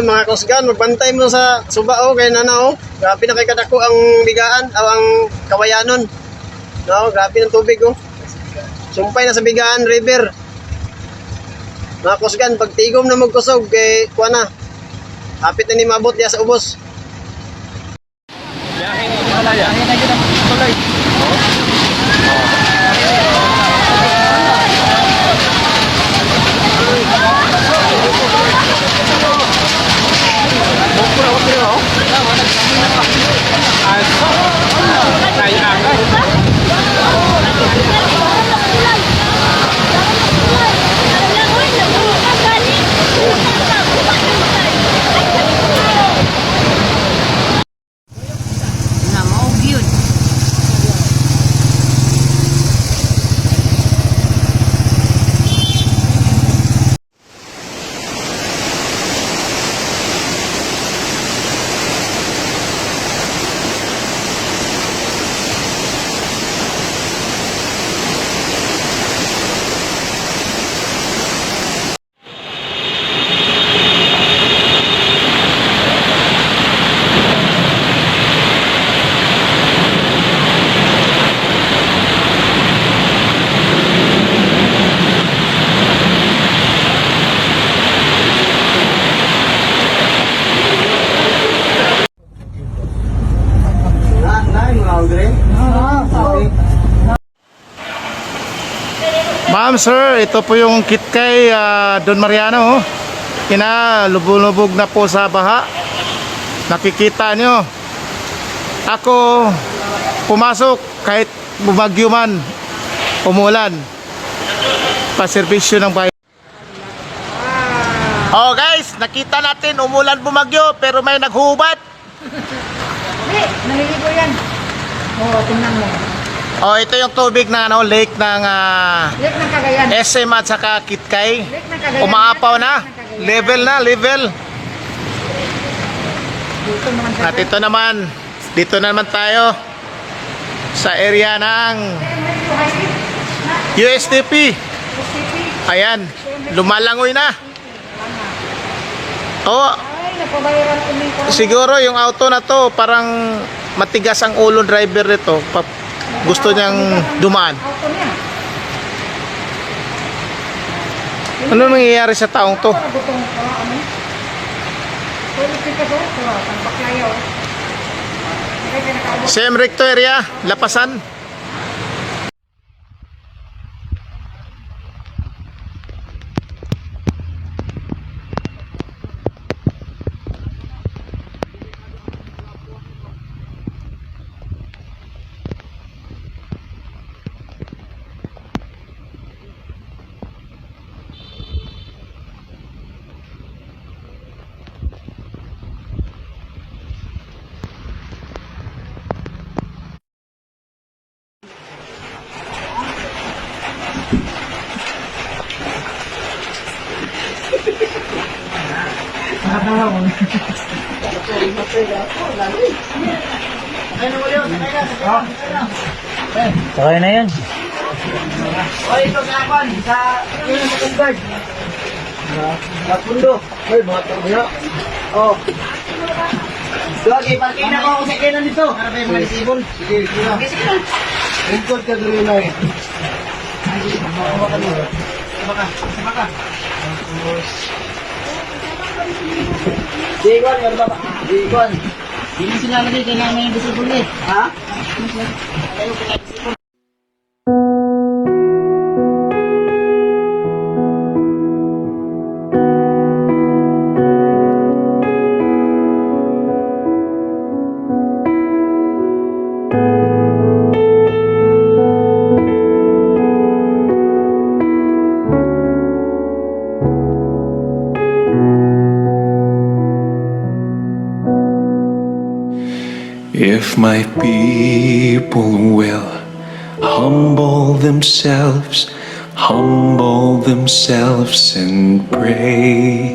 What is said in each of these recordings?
Mga kusgan, magbantay mo sa suba oh, kay nana oh. Grabe na kay kadako ang bigaan o ang kawayanon. No, grabe ng tubig oh. Sumpay na sa Bigaan River. Mga kusgan, pag tigom na magkusog kay kuha na. Hapit na ni maabot diya sa ubos. Na mao gyud. Ma'am, sir, ito po yung Kitkay Don Mariano. Oh. Ina, lubog na po sa baha. Nakikita nyo. Ako, pumasok kahit bumagyo man, umulan. Paserbisyo ng bayan. Oh guys, nakita natin umulan, bumagyo, pero may naghubat. Di, naliligo yan. Oo, tingnan mo. Oh, ito yung tubig na ano, lake ng Lake ng Cagayan. SM at saka Kitkay. Lake ng Cagayan. Umaapaw na. Lake ng Cagayan. Level na, level. Dito naman sa At ito naman, dito naman tayo sa area ng USDP. Ayan, lumalangoy na. Oh, Ay, napabayaran ko ni siguro yung auto na to parang matigas ang ulo driver nito. Gusto niyang dumaan. Auto niya. Ano nangyayari sa taong to? Para gutong ko, ano? Tulog ka to, ang baklayaw. Kaya kinakaubos. Same recto area, Lapasan. Okay na yun. Oy, ito sa akon sa guard. Napundo. Oy, mga tuyo. Oh. Lagi parking na ko sa kinan dito. Para ba yung mga disable? Sige, sige. Sige. Lingkod ka diri na. Baka, baka. Di kwan, ba? Di kwan. Dili sila lagi kailangan yung disable eh. Ha? If my people will humble themselves and pray,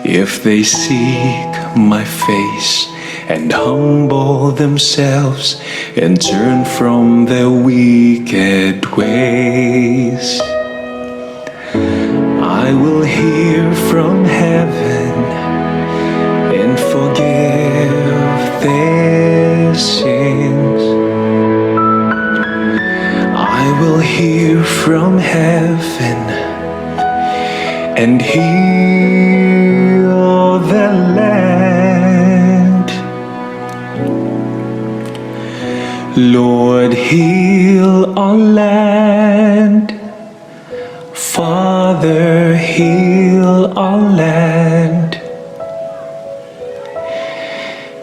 if they seek my face and humble themselves and turn from their wicked ways, I will hear from heaven. and heal the land. Lord, heal our land. Father, heal our land.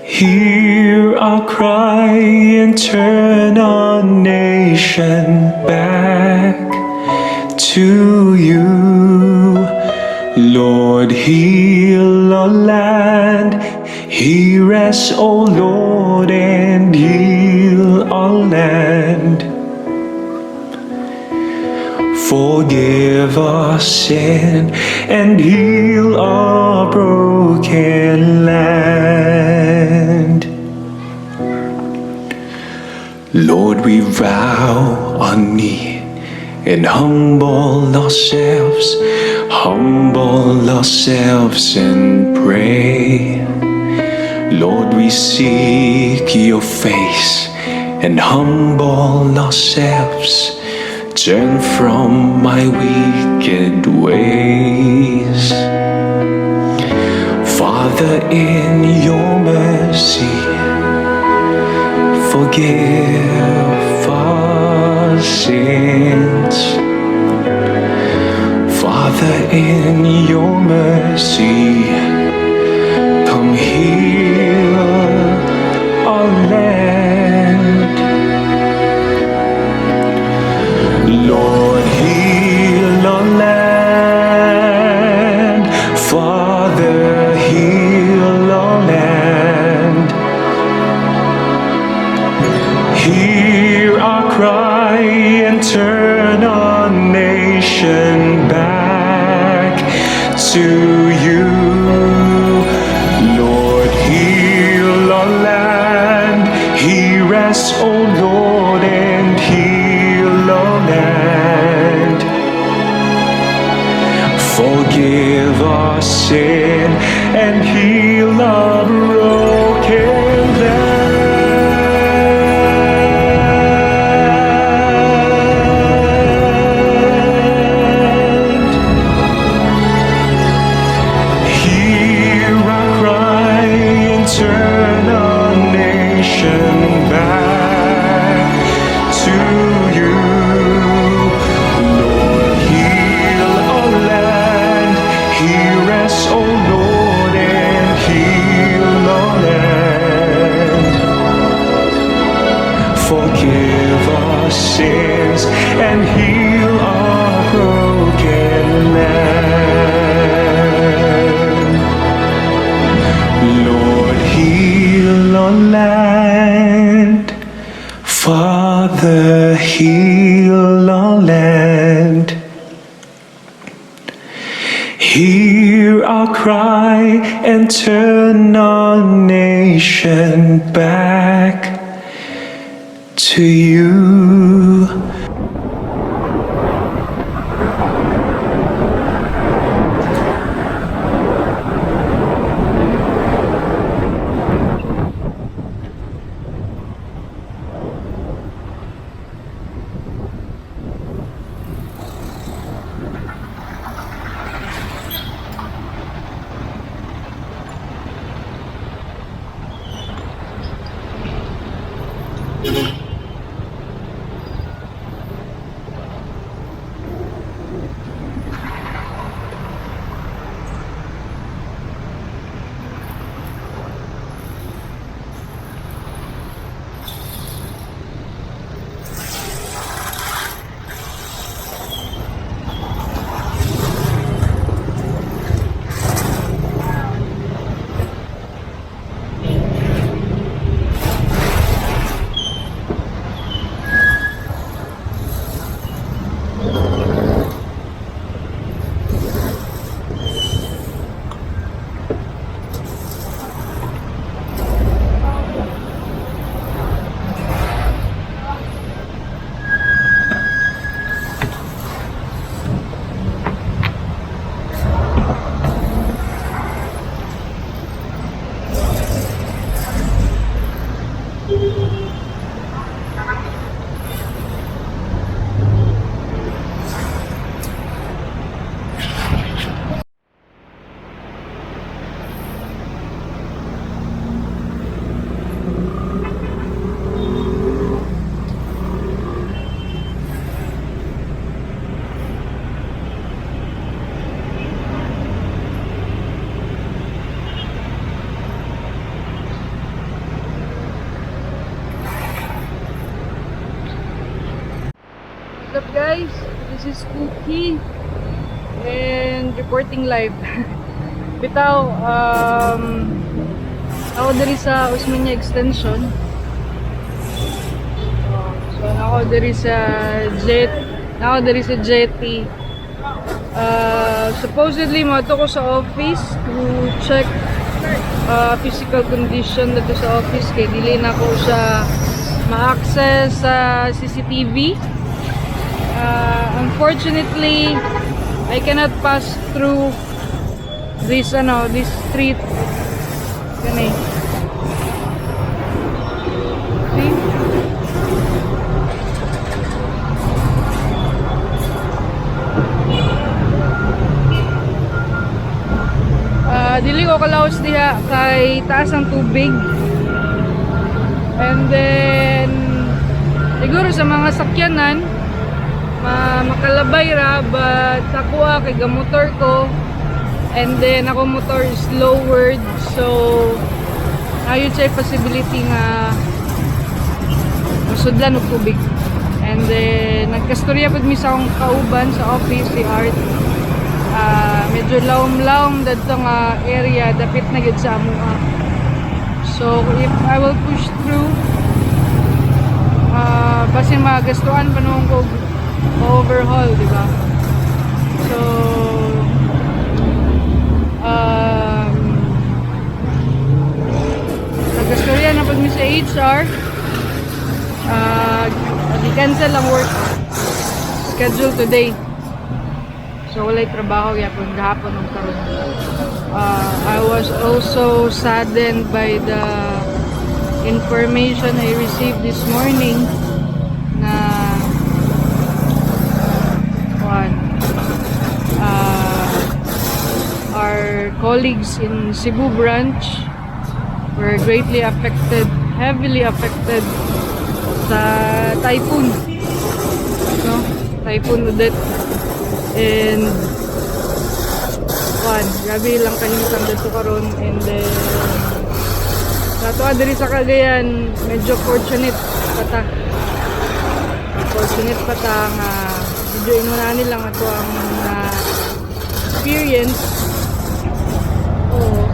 Hear our cry and turn our nation back to you. Lord, heal our land. Hear us, O Lord, and heal our land. Forgive our sin and heal our broken land. Lord, we bow our knee and humble ourselves and pray. Lord, we seek your face and humble ourselves. Turn from my wicked ways. Father, in your mercy, forgive our sins. Father, in your mercy, come heal our land. Lord, heal our land. Father, heal our land. Hear our cry and turn our nation back to you. Lord, heal our land. Hear us, O Lord, and heal our land. Forgive our sin and heal our broken land. Hear our cry and turn our nation back to you. Lord, heal our land. Hear us, O Lord, and heal our land. Forgive our sins and heal our broken land. Lord, heal our land. Father, heal our land. Hear our cry and turn our nation back to you. guys? This is Cookie and reporting live. Bitaw, ako diri sa Osmeña Extension. Oh, so ako diri sa jet, ako diri sa jetty. Supposedly moadto ko sa office to check physical condition dito sa office kay dili na ko siya ma-access sa CCTV. Unfortunately, I cannot pass through this ano, this street. Kani. See? Ah, dili ko kalaos diha kay taas ang tubig. And then siguro sa mga sakyanan makalabay ra, but ako kay gamotor ko and then ako motor is lowered, so ayun siya possibility nga masudlan og tubig. And then nagkastorya pud mi sa akong kauban sa office, si Art. Medyo lawom-lawom dadto nga area, dapit na gyud sa amoa. So if I will push through, basin magastuan pa nuon ko overhaul, di ba? So nagkastorya na pud mi sa HR, gi-cancel ang work schedule today. So walay trabaho gyapon gahapon ug karon. I was also saddened by the information I received this morning na one our colleagues in Cebu branch were greatly affected, heavily affected sa typhoon. No? Typhoon Odette. And one, grabe lang kahimtang dito karon. And then sa ato diri sa Cagayan, medyo fortunate pa ta. Fortunate pa ta nga medyo ingon lang ato ang experience. Oo.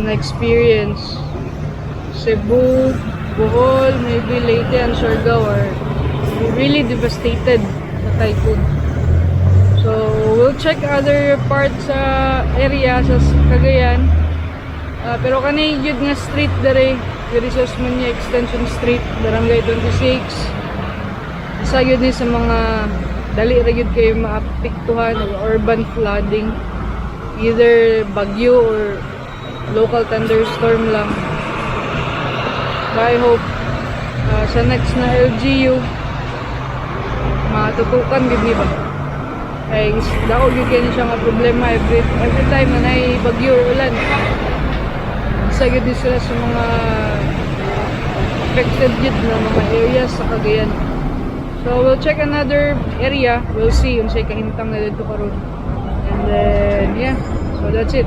Na experience Cebu, Bohol, maybe Leyte and Siargao are really devastated sa typhoon. So, we'll check other parts sa area sa Cagayan. Pero kani yun nga street dere, diri sa Osmeña Extension Street, Barangay 26. Isa yun ni sa mga dali ra gyud kayo maapektuhan og urban flooding. Either bagyo or local thunderstorm lang. But I hope sa next na LGU matutukan gid ni ba. Kay dako gyud kay ni siya nga problema every time na naay bagyo or ulan. Isa gyud ni sila sa mga affected gyud na mga areas sa Cagayan. So we'll check another area. We'll see unsay kahimtang na dito karon. And then yeah, so that's it.